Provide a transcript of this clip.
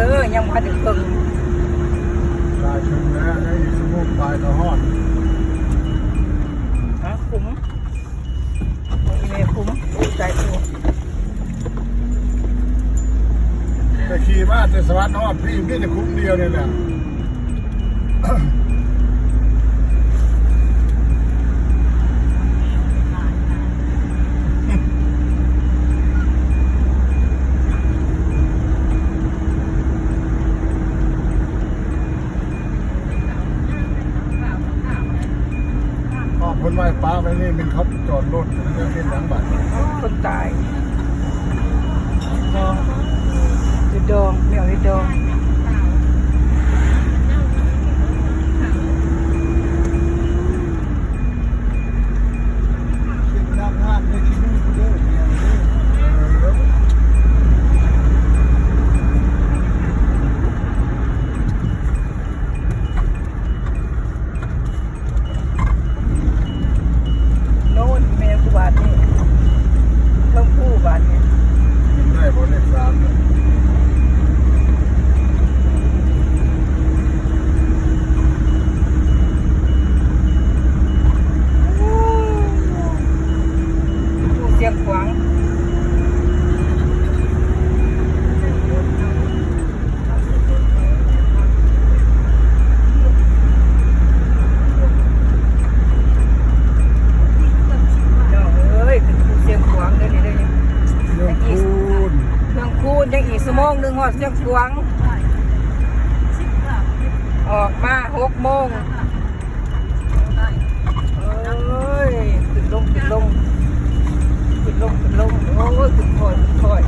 ເອີ ຍັງບໍ່ທັນໄດ້ເຄິ່ງ ຫຼາຍເຖິງແລ້ວ ຍັງອີກຊົ່ວໂມງປາຍກໍຮອດ. ອ່ະ ຄຸ້ມ ອີແມ່ຄຸ້ມ ໂອ້ ຕາຍ ໂອ້ ແຕ່ຂີ່ມາແຕ່ສະຫວັນຮອດພີ້ ມີແຕ່ຄຸ້ມດຽວນີ້ແຫຼະ. ອອກເພິ່ນໄວ້ປະໄວ້ນີ້ ແມ່ນເຂົາຈອດລົດ ແລ້ວເຮັດຫຍັງບາດນີ້? ຄົນຕາຍ ດອງ ເຮັດດອງ ແນວເຮັດດອງ. ໂນ່ນແມ່ນ ຄືບາດນີ້ ເທິງພູບາດນີ້ ຂຶ້ນໄດ້ບໍ່ເລກສາມເນາະ? ໂອ້ ຊຽງຂວາງ. ນ້ອງເອີຍ ຂຶ້ນພູຊຽງຂວາງເດີນີ້ເດີ. ເມືອງຄູນ ເມືອງຄູນ ຍັງອີກຊົ່ວໂມງໜຶ່ງຮອດຊຽງຂວາງ. ອອກມາຫົກໂມງ. ເອີຍ ຂຶ້ນລົງ ຂຶ້ນລົງ ຂຶ້ນລົງ ຂຶ້ນລົງ. ໂອ້ຍ ຂຶ້ນຄ່ອຍ ຂຶ້ນຄ່ອຍ.